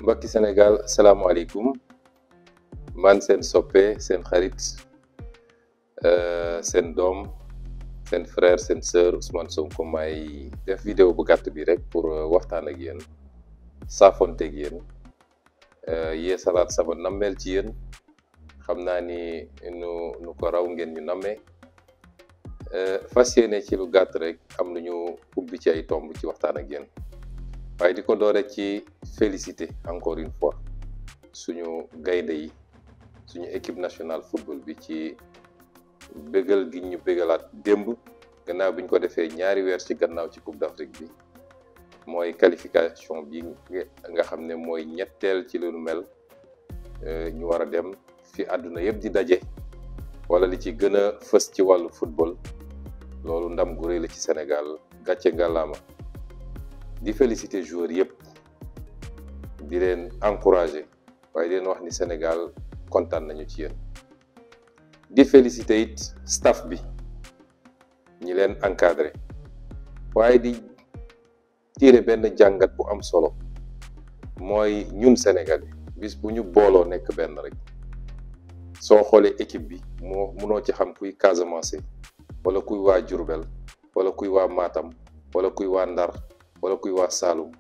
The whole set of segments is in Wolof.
mbokki Sénégal salaamaaleykum man seen soppe seen xarit seen doom seen frère seen sœur Ousmane Sonko may def vidéo bu gàtt bi rek pour waxtaan ak yéen saafonte ak yéen yee salaat sama nammeel ci yéen xam naa ni nu ko raw ngeen ñu nammee fas yéene ci lu gàtt rek am lu ñu ubbi ci ay tomb ci waxtaan ak yéen waaye di ko doore ci féliciter encore une fois suñu gaynde yi suñu équipe nationale football bi ci bégal gi ñu bégalaat démb gannaaw bi ñu ko defee ñaari weer ci gannaaw ci Coupe d'Afrique bi mooy qualification bi nga xam ne mooy ñetteel ci lu mel ñu war a dem fi àdduna yëpp di daje wala li ci gën a fës ci wàllu football loolu ndam gu rëy la ci Sénégal gàcce ngàllaama di féliciter joueurs yëpp di leen encourager waaye di leen wax ni Sénégal kontaan nañu ci yéen di féliciter it staff bi ñi leen encadré waaye di tirer benn jàngat bu am solo mooy ñun Sénégal bis bu ñu booloo nekk benn rek soo xoolee équipe bi munoo ci xam kuy Casamance wala kuy waa Diourbel wala kuy waa Matam wala kuy waa Ndar wala kuy waa Saloum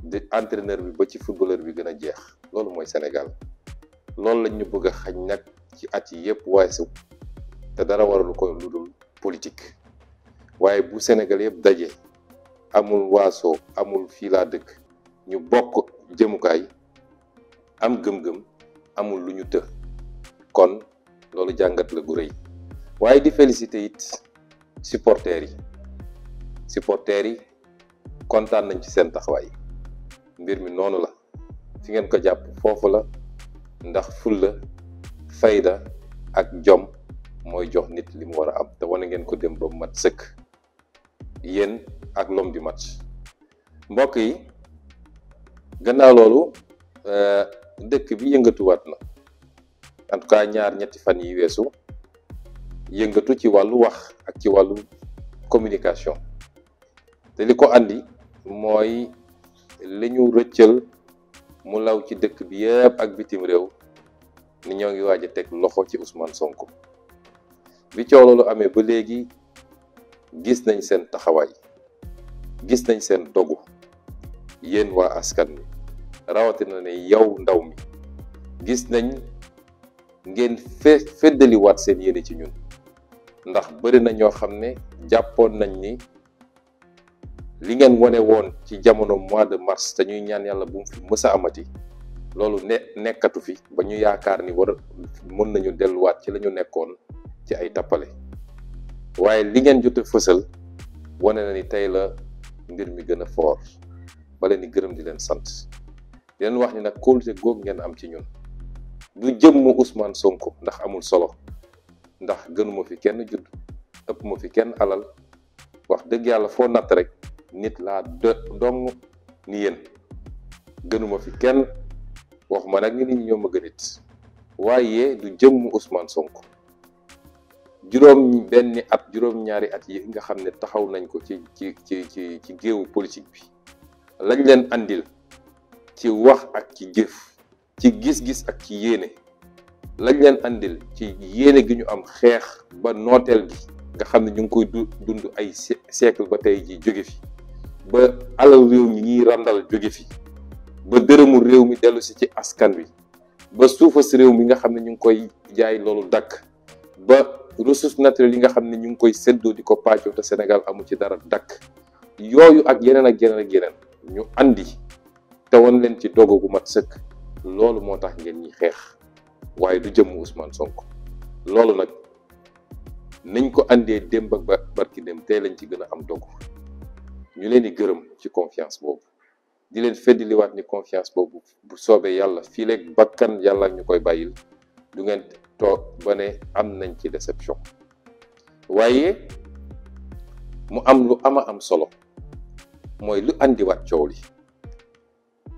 di entraîneur bi ba ci footballeur bi gën a jeex loolu mooy Sénégal loolu lañ ñu bëgg a xañ nag ci at yi yëpp weesu te dara waralu ko lu dul politique waaye bu Sénégal yëpp daje amul waasoo amul fii laa dëkk ñu bokk jëmukaay am gëm-gëm amul lu ñu të kon loolu jàngat la gu rëy waaye di féliciter it supporters yi kontaan nañ ci seen taxawaay mbir mi noonu la fi ngeen ko jàpp foofu la ndax fulla fayda ak jom mooy jox nit li mu war a am te wane ngeen ko dem ba mat sëkk yéen ak l'homme du match mbokk yi gannaaw loolu dëkk bi yëngatuwaat na en tout cas ñetti fan yi weesu yëngatu ci wàllu wax ak ci wàllu communication te li ko andi mooy li ñu rëccal mu law ci dëkk bi yëpp ak bitim réew ni ñoo ngi waaj a teg loxo ci Ousmane Sonko bi coow loolu amee ba léegi gis nañ seen taxawaay gis nañ seen dogu yéen waa askan wi rawatina ne yow ndaw mi gis nañ ngeen feddaliwaat seen yéene ci ñun ndax bëri na ñoo xam ne jàppoon nañ ni li ngeen wane woon ci jamono mois de mars te ñuy ñaan yàlla bu mu fi mës a amati loolu nekkatu fi ba ñu yaakaar ni mën nañu delluwaat ci la ñu nekkoon ci ay tappale waaye li ngeen jot a fësal wane na ni tey la mbir mi gën a fort ba leen di gërëm di leen sant di leen wax ni nag kóolute googu ngeen am ci ñun du jëmmu Ousmane Sonko ndax amul solo ndax gënuma fi kenn judd ëpp ma fi kenn alal wax dëgg yàlla foo natt rek nit laa dong ni yéen gënuma fi kenn waxuma nag ni nit ñi ñoo ma gënit waaye du jëmm Ousmane Sonko juróom-ñaari at yi nga xam ne taxaw nañ ko ci géewu politique bi lañ leen andil ci wax ak ci jëf ci gis-gis ak ci yéene lañ leen andil ci yéene gi ñu am xeex ba nooteel gi nga xam ne ñu ngi koy dund ay siècle ba tey ji jóge fi ba alal réew mi ñuy randal jóge fi ba dërëmu réew mi dellu si ci askan wi ba suufas réew mi nga xam ne ñu ngi koy jaay loolu dakk ba ressources naturelles yi nga xam ne ñu ngi koy séddoo di ko pàccoo te Sénégal amu ci dara dakk yooyu ak yeneen ak yeneen ak yeneen ñu andi te won leen ci dogo gu mat sëkk loolu moo tax ngeen ñi xeex waaye du jëmm Ousmane Sonko loolu nag nañ ko andee démb ak barki dem tey lañ ci gën a am dogu ñu leen di gërëm ci confiance boobu di leen feddiliwaat ni confiance boobu bu soobee yàlla fii leeg bakkan yàlla ñu koy bàyyil du ngeen toog ba ne am nañ ci déception waaye mu am lu am solo mooy lu andiwaat coow li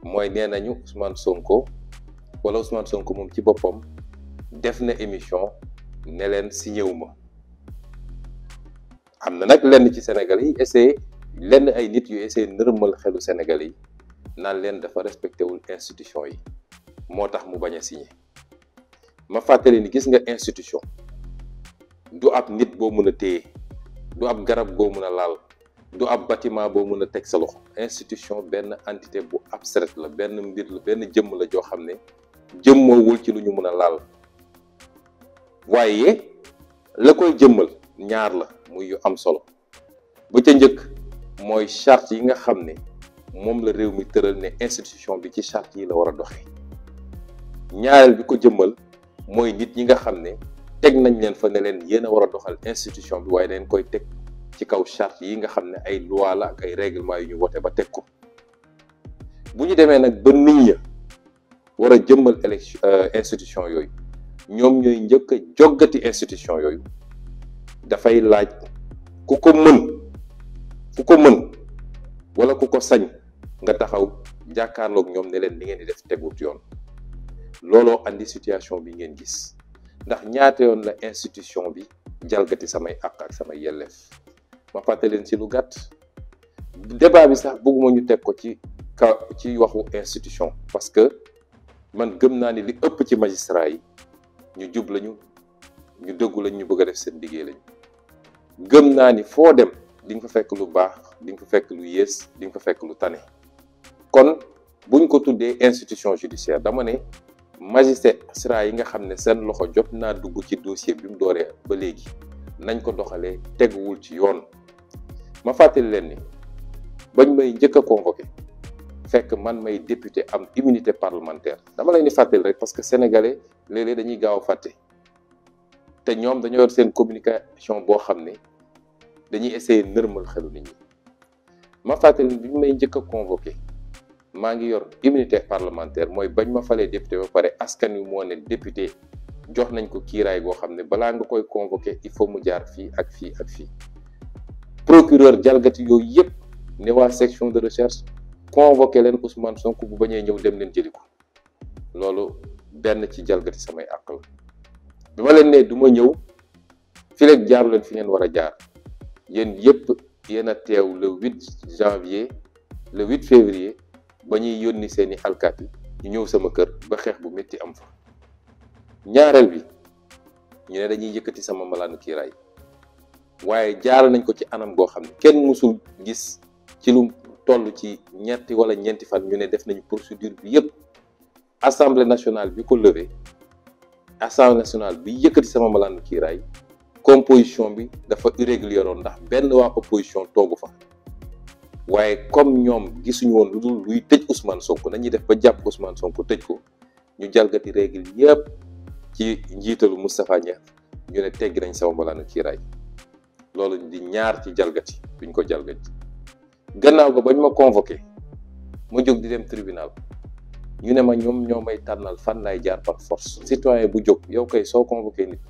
mooy nee nañu Ousmane Sonko wala Ousmane Sonko moom ci boppam def na émission ne leen signé wu ma am na nag lenn ci Sénégal yi essayé lenn ay nit yu essayé nërmal xelu Sénégal yi naan leen dafa respecté wul institution yi moo tax mu bañ a signé. ma fàttali ni gis nga institution du ab nit boo mën a téye, du ab garab boo mën a laal, du ab bâtiment boo mën a teg sa loxo. institution benn entité bu abstraite la, benn mbir la, benn jëmm la joo xam ne jëmmoowul ci lu ñu mën a laal. waaye la koy jëmmal ñaar la muy yu am solo. ba ca njëkk mooy charte yi nga xam ne moom la réew mi tëral ne institution bi ci charte yi la war a doxee. ñaareel bi ko jëmmal mooy nit ñi nga xam ne teg nañ leen fa ne leen yéen a war a doxal institution bi, waaye dañ koy teg ci kaw charte yi nga xam ne ay loi la ak ay règlement yu ñu wote ba teg ko. bu ñu demee nag ba nit ña war a jëmmal institution yooyu, ñoom ñooy njëkk a joggati institution yooyu. dafay laaj ku ko mën wala ku ko sañ nga taxaw jàkkaarloog ñoom ne leen li ngeen di def tegut yoon. looloo andi situation bi ngeen gis, ndax ñaata yoon la institution bi jalgati samay àq ak samay yelleef. ma fàttali leen ci lu gàtt, débat bi sax bëgguma ñu teg ko ci waxu institution, parce que man gëm naa ni li ëpp ci magistrat yi ñu jub lañu, ñu dëggu lañ, ñu bëgg a def seen liggéey lañu. gëm naa ni foo dem di nga fa fekk lu baax, di nga fa fekk lu yées, di nga fa fekk lu tane. kon buñ ko tuddee institution judiciaire, dama ne magistrat yi nga xam ne seen loxo jot naa dugg ci dossier bi mu dooree ba léegi nañ ko doxalee teguwul ci yoon. ma fàttali leen ni bañ may njëkk a convoqué fekk man may député am immunité parlementaire, dama leen di fàttali rek parce que sénégalais léeg-léeg dañuy gaaw a fàtte, te ñoom dañoo yor seen communication boo xam ne dañuy essayer nërmal xelu nit ñi. ma fàttali bi ñu may njëkk a convoqué maa ngi yor immunité parlementaire, mooy bañ ma falee député ba pare askan wi moo ne député jox nañ ko kiiraay goo xam ne balaa nga koy convoqué il faut mu jaar fii ak fii ak fii. procureur jalgati yooyu yëpp ne waa section de recherche convoqué leen Ousmane Sonko, bu bañee ñëw dem leen jëli ko. loolu benn ci jalgati samay àq la. bi ma leen ne du ma ñëw fi leeg jaaru leen fi ngeen war a jaar, yéen yëpp yéen a teew le 8 janvier le 8 février ba ñuy yónni seeni alkaati ñu ñëw sama kër ba xeex bu métti am fa. ñaareel bi ñu ne dañuy yëkkati sama malaanu kiiraay, waaye jaar nañ ko ci anam goo xam ne kenn mësul gis ci lu toll ci ñetti wala ñeenti fan ñu ne def nañu procédure bi yëpp. assemblée nationale bi ko levé, assemblée nationale bi yëkkati sama malaanu kiiraay, composition bi dafa irrégulier woon ndax benn waa opposition toogu fa. waaye comme ñoom gisuñu woon lu dul luy tëj Ousmane Sonko, nañuy def ba jàpp Ousmane Sonko tëj ko, ñu jalgati règle yëpp ci njiitalu Moustapha Niasse, ñu ne teggi nañ sama malaanu kiiraay. loolu di ñaar ci jalgati buñ ko jalgati. gannaaw ga bañ ma convoqué ma jóg di dem tribunal, ñu ne ma ñoom ñoo may tànnal fan laay jaar par force. citoyen bu jóg yow kay soo convoqué nit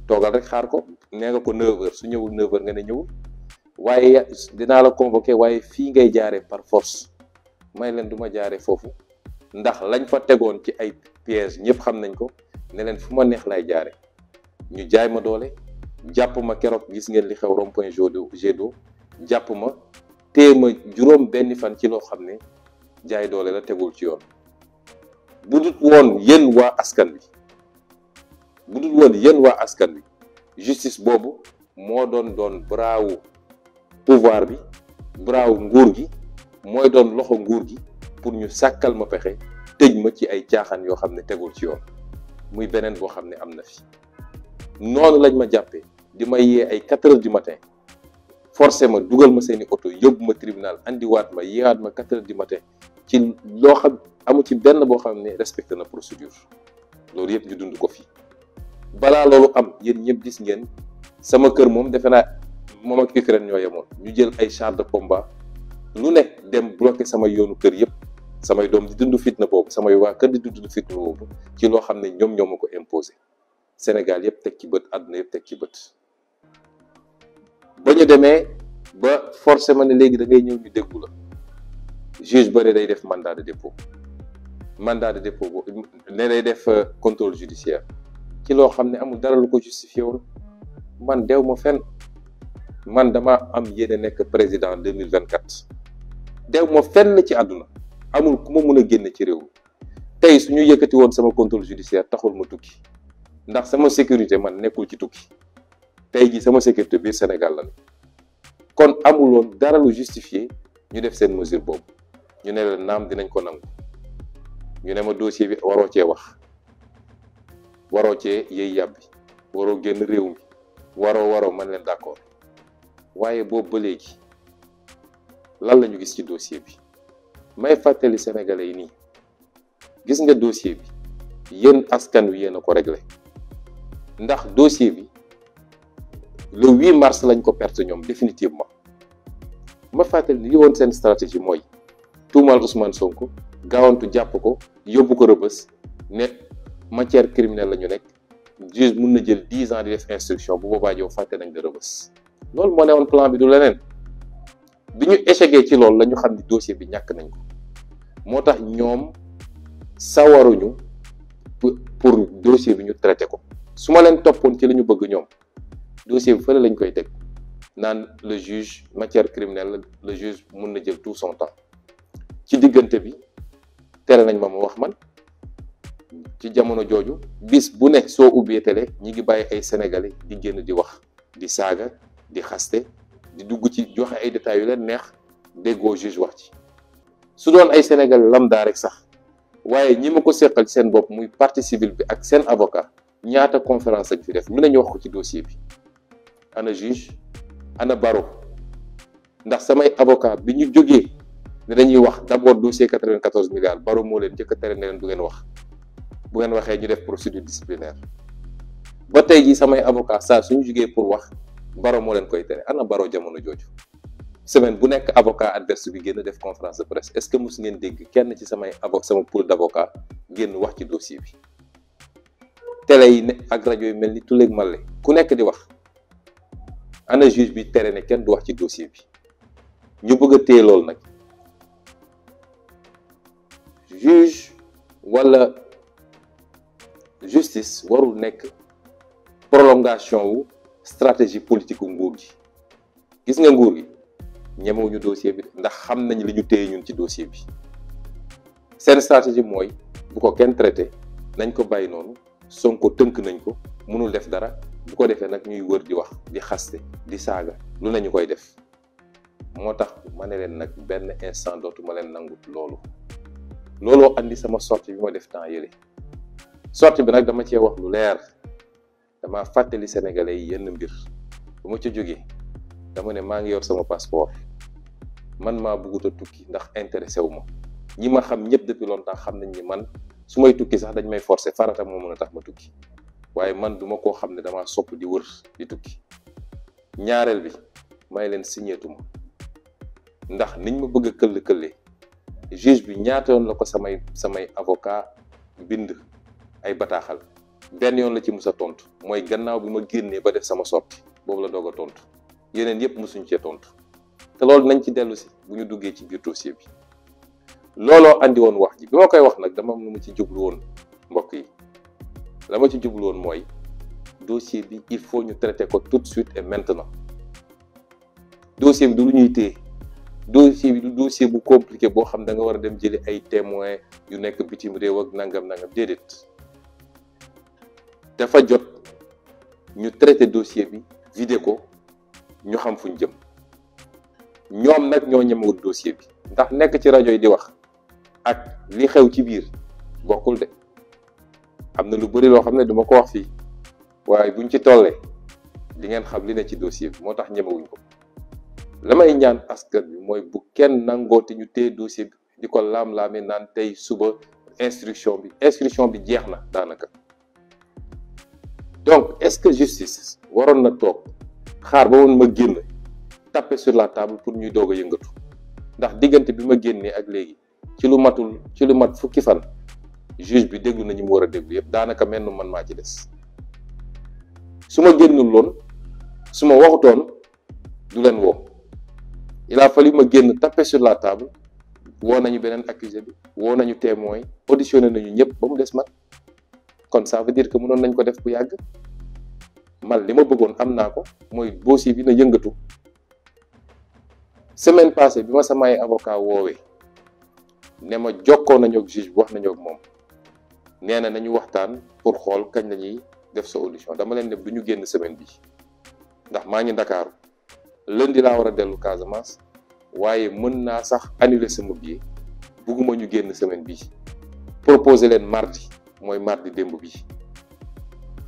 toogal rek xaar ko, nee nga ko 9h, su ñëwul 9h nga ne ñëwul, waaye dinaa la convoqué waaye fii ngay jaaree par force. may leen du ma jaaree foofu, ndax lañ fa tegoon ci ay pièges ñëpp xam nañ ko, ne leen fu ma neex laay jaare. ñu jaay ma doole, jàpp ma keroog, gis ngeen li xew rond-point Jet d'eau, jàpp ma téye ma juróom benn fan ci loo xam ne jaay doole la, tegul ci yoon. bu dul woon yéen waa askan bi, justice boobu moo doon braawu pouvoir bi, braawu nguur gi, mooy doon loxo nguur gi pour ñu sàkkal ma pexe tëj ma ci ay caaxaan yoo xam ne tegul ci yoon. muy beneen boo xam ne am na fi. noonu lañ ma jàppee di ma yee ay 4h du matin, forcé ma dugal ma seeni oto yóbbu ma tribunal, andiwaat ma yeewaat ma 4h du matin ci loo xam amu ci benn boo xam ne respecté na procédure. loolu yëpp ñu dund ko fi. balaa loolu am, yéen ñëpp gis ngeen sama kër moom defe naa moom ak Ukraine ñoo yemoon, ñu jël ay chars de combat lu ne dem bloqué sama yoonu kër yëpp, samay doom di dund fitna boobu, samay waa kër di dund fitna boobu ci loo xam ne ñoom ñoo ma ko imposé. Sénégal yëpp teg ci bët, àdduna yëpp teg ci bët. ba ñu demee ba forcément ne léegi da ngay ñëw ñu déglu la, juge ba ne day def mandat de dépôt boobu ne day def contrôle judiciaire ci loo xam ne amul dara lu ko justifié woon. man dew ma fenn, man dama am yéene nekk président 2024, dew ma fenn ci àdduna, amul ku ma mën a génne ci réew mi tey suñu yëkkati woon sama contrôle judiciaire taxul ma tukki ndax sama sécurité man nekkul ci tukki tey ji sama sécurité biir Sénégal la ne kon amuloon dara lu justifié ñu def seen mesure boobu ñu ne la naam dinañ ko nangu ñu ne ma dossier bi waroo cee wax waroo cee yëy yàbbi waroo génn réew mi waroo man leen d'accord waaye boobu ba léegi lan la ñu gis ci dossier bi may fàttali sénégalais yi nii gis nga dossier bi yéen askan wi yéen a ko réglé ndax dossier bi le 8 mars lañ ko perte ñoom définitivement ma fàttali li woon seen stratégie mooy tuumaal Ousmane Sonko gaawantu jàpp ko yóbbu ko rëbës ne matière criminelle la ñu nekk juge mun na jël 10 ans di def instruction bu boobaa yow fàtte nañ la rëbës loolu moo ne woon plan bi du leneen bi ñu échecgee ci loolu la ñu xam ni dossier bi ñàkk nañ ko moo tax ñoom sawaruñu pour dossier bi ñu traité ko su ma leen toppoon ci li ñu bëgg ñoom dossier bi fële lañ koy teg naan le juge matière criminelle le juge mun na jël tout son temps ci diggante bi tere nañ ma wax man ci jamono jooju bis bu ne soo ubbee télé ñi ngi bàyyi ay sénégalais di génn di wax di saaga di xaste di dugg ci joxe ay détails yu leen neex déggoo juge wax ci su doon ay sénégalais lambda rek sax waaye ñi ma ko seqal ci seen bopp muy partie civile bi ak seen avocat ñaata conférence lañ fi def lu nañu wax ko ci dossier bi ana juge ana barreau ndax samay avocat bi ñu jógee ne dañuy wax d'abord dossier 94 milliards barreau moo leen njëkk a tere ne leen du ngeen wax bu ngeen waxee ñu def procédure disciplinaire ba tey jii samay avocat saa suñu jógee pour wax barreau moo leen koy tere ana barreau jamono jooju semaine bu nekk avocat adverse bi génn def conférence de presse est-ce que mos ngeen dégg kenn ci samay sama pool d'avocat génn wax ci dossier bi télé yi ne ak rajo yi mel ni tuleeg male ku nekk di wax ana juge bi tere ne kenn du wax ci dossier bi ñu bëgg a téye loolu nag juge wala justice warul nekk prolongation wu stratégie politique gu nguur gi gis nga nguur gi ñemewuñu dossier bi ndax xam nañ li ñu téye ñun ci dossier bi seen stratégie mooy bu ko kenn traité nañ ko bàyyi noonu Sonko tënk nañ ko mënul def dara bu ko defee nag ñuy wër di wax di xaste di saaga lu nañu koy def moo tax ma ne leen nag benn instant dootu ma leen nangut looloo andi sama sortie bi ma def temps yële sortie bi nag dama cee wax lu leer dama fàttali sénégalais yi yenn mbir bu ma ca jógee dama ne maa ngi yor sama passeport man maa bëggut a tukki ndax intéressé wu ma ñi ma xam ñëpp depuis longtemps xam nañ ni man su may tukki sax dañ may forcer farata moo mën a tax ma tukki waaye man duma koo xam ne damaa sopp di wër di tukki ñaareel bi may leen signétuma ndax niñ ma bëgg a këll-këllee juge bi ñaata yoon la ko samay avocat bind ay bataaxal benn yoon la ci musa tontu mooy gannaaw bi ma génnee ba def sama sortie boobu la doog a tontu yeneen yëpp musuñ cee tontu te loolu nañ ci dellu si bu ñu duggee ci biir dossier bi looloo andi woon wax ji bi ma koy wax nag dama am lu ma ci jublu woon mbokk yi la ma ci jublu woon mooy dossier bi il faut ñu traiter ko tout de suite et maintenant dossier bi du lu ñuy téye dossier bi du dossier bu compliqué boo xam da nga war a dem jëli ay témoins yu nekk bitim réew ak nangam déedéet dafa jot ñu traiter dossier bi vider ko ñu xam fuñ jëm ñoom nag ñoo ñemewut dossier bi ndax nekk ci rajo yi di wax ak li xew ci biir bokkul de am na lu bari loo xam ne duma ko wax fii waaye buñ ci tollee di ngeen xam li ne ci dossier bi moo tax ñemewuñ ko la may ñaan askan bi mooy bu kenn nangooti ñu téye dossier bi di ko laam-laamee naan tey suba instruction bi jeex na daanaka donc est-ce que justice waroon na toog xaar ba woon ma génn taper sur la table pour ñuy doog a yëngatu ndax diggante bi ma génnee ak léegi ci lu mat fukki fan juge bi déglu nañu mu war a déglu yëpp daanaka mel nu man maa ci des su ma génnul loon su ma waxutoon du leen woo il a fallu ma génn taper sur la table woo nañu beneen accusé bi woo nañu témoin auditionné nañu ñëpp ba mu des man kon ça veut dire que mënoon nañ ko def bu yàgg man li ma bëggoon am naa ko mooy dossier bi na yëngatu semaine passée bi ma samay avocat woowee ne ma jokkoo nañu ak juge bi wax nañu ak moom nee na nañu waxtaan pour xool kañ la ñuy def sa audition dama leen ne du ñu génn semaine bi ndax maa ngi Ndakaaru lundi laa war a dellu Casamance waaye mën naa sax annuler sama billet bugguma ñu génn semaine bi proposer leen mardi mooy mardi démb bi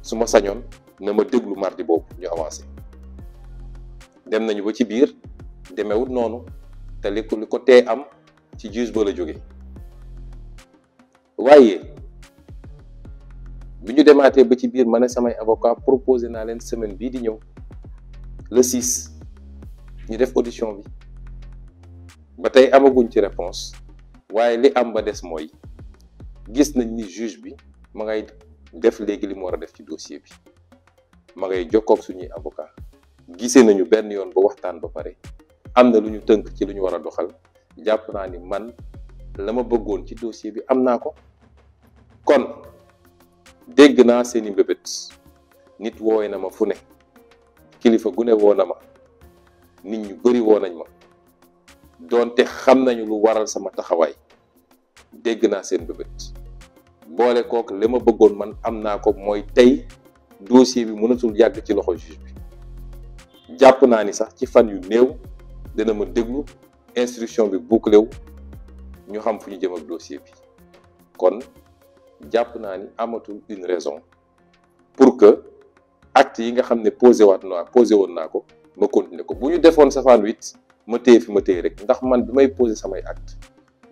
su ma sañoon na ma déglu mardi boobu ñu avancé dem nañu ba ci biir demewut noonu te li ko tee am ci juge ba la jóge waaye bi ñu demaatee ba ci biir ma ne samay avocat proposé naa leen semaine bii di ñëw le 6 ñu def audition bi ba tey amaguñ ci réponse waaye li am ba des mooy gis nañ ni juge bi ma ngay def léegi li mu war a def ci dossier bi ma ngay jokkoog suñuy avocat gisee nañu benn yoon ba waxtaan ba pare am na lu ñu tënk ci lu ñu war a doxal jàpp naa ni man la ma bëggoon ci dossier bi am naa ko kon dégg naa seeni mbébét nit woowe na ma fu ne kilifa gu ne woo na ma nit ñu bari woo nañ ma doonte xam nañu lu waral sama taxawaay dégg naa seen mbébét boole kook li ma bëggoon man am naa ko mooy tey dossier bi mënatul yàgg ci loxo juge bi jàpp naa ni sax ci fan yu néew dina ma déglu instruction bi bouclé wu ñu xam fu ñu jëm ak dossier bi kon jàpp naa ni amatul une raison pour que acte yi nga xam ne posé woon naa ko ma continuer ko bu ñu defoon safaan wit ma téye fi ma téye rek ndax man bi may posé samay acte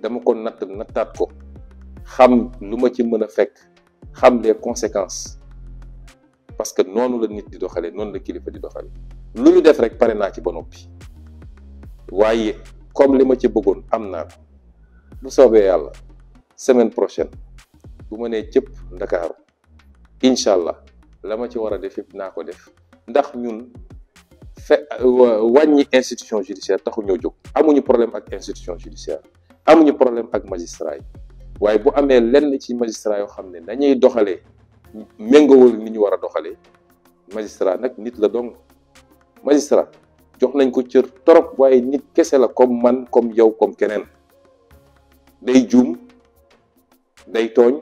dama ko nattaat ko xam lu ma ci mën a fekk xam les conséquences parce que noonu la nit di doxalee noonu la kilifa di doxalee lu ñu def rek pare naa ci ba noppi waaye comme li ma ci bëggoon am naa ko bu soobee yàlla semaine prochaine bu ma nee cëpp Ndakaaru incha allah la ma ci war a def yëpp naa ko def ndax ñun wàññi institution judiciaire taxu ñoo jóg amuñu problème ak institution judiciaire amuñu problème ak magistrat yi waaye bu amee lenn ci magistrat yoo xam ne dañuy doxalee méngoowul ni ñu war a doxalee magistrat nag nit la dong magistrat jox nañ ko cër torop waaye nit kese la comme man comme yow comme keneen day juum day tooñ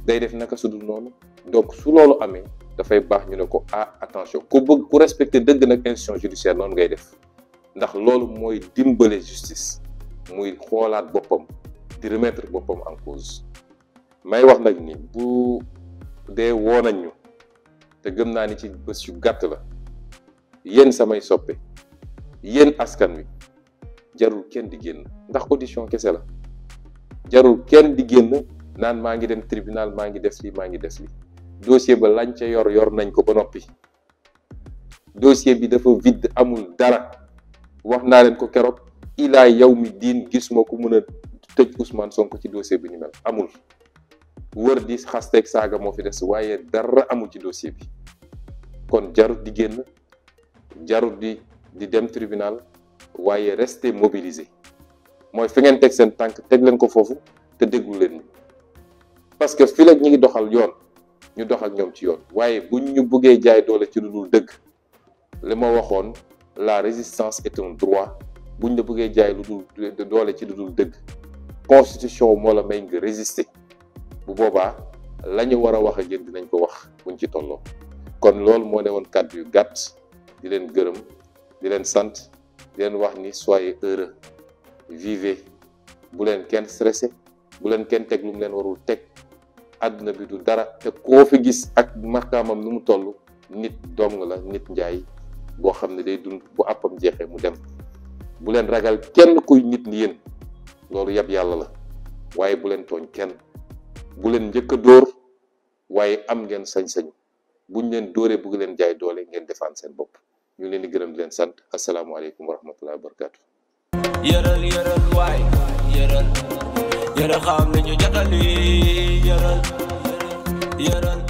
day def naka sudul noonu donc su loolu amee dafay baax ñu ne ko attention ku bëgg ku respecter dëgg nag institution judiciaire noonu ngay def ndax loolu mooy dimbale justice muy xoolaat boppam di remettre boppam en cause may wax nag ni bu dee woo nañ ñu te gëm naa ni ci bés yu gàtt la yéen samay soppe yéen askan wi jarul kenn di génn ndax audition kese la jarul kenn di génn naan maa ngi dem tribunal maa ngi def li maa ngi def li dossier ba lañ ca yor nañ ko ba noppi dossier bi dafa vide amul dara wax naa leen ko keroog ilaa yow mi diin gisuma ko mën a tëj Ousmane Sonko ci dossier bi ñu mel amul wër di xasteeg saaga moo fi des waaye dara amul ci dossier bi kon jarul di génn jarul di dem tribunal waaye rester mobilisé mooy fi ngeen teg seen tànk teg leen ko foofu te déglu leen parce que fii la ñu ngi doxal yoon ñu dox ak ñoom ci yoon waaye buñ ñu bëggee jaay doole ci lu dul dëgg li ma waxoon la résistance est un droit buñ la bëggee jaay lu dul doole ci lu dul dëgg constitution moo la may nga résister bu boobaa la ñu war a wax ak yéen dinañ ko wax buñ ci tolloo kon loolu moo ne woon kàddu yu gàtt di leen gërëm di leen sant di leen wax ni soyez heureux vivez bu leen kenn stressé bu leen kenn teg lu mu leen warul teg àdduna bi du dara te koo fi gis ak maqaamam nu mu toll nit dong la nit njaay boo xam ne day dund bu àppam jeexee mu dem bu leen ragal kenn kuy nit ni yéen loolu yab yàlla la waaye bu leen tooñ kenn bu leen njëkk a dóor waaye am ngeen sañ-sañ buñ leen dóoree bëgg leen jaay doole ngeen defaan seen bopp ñu leen di gërëm di leen sant asalaamaaleykum wa rahmatullahi wa barakatu yëral waay yëral xam nañu jotali yëral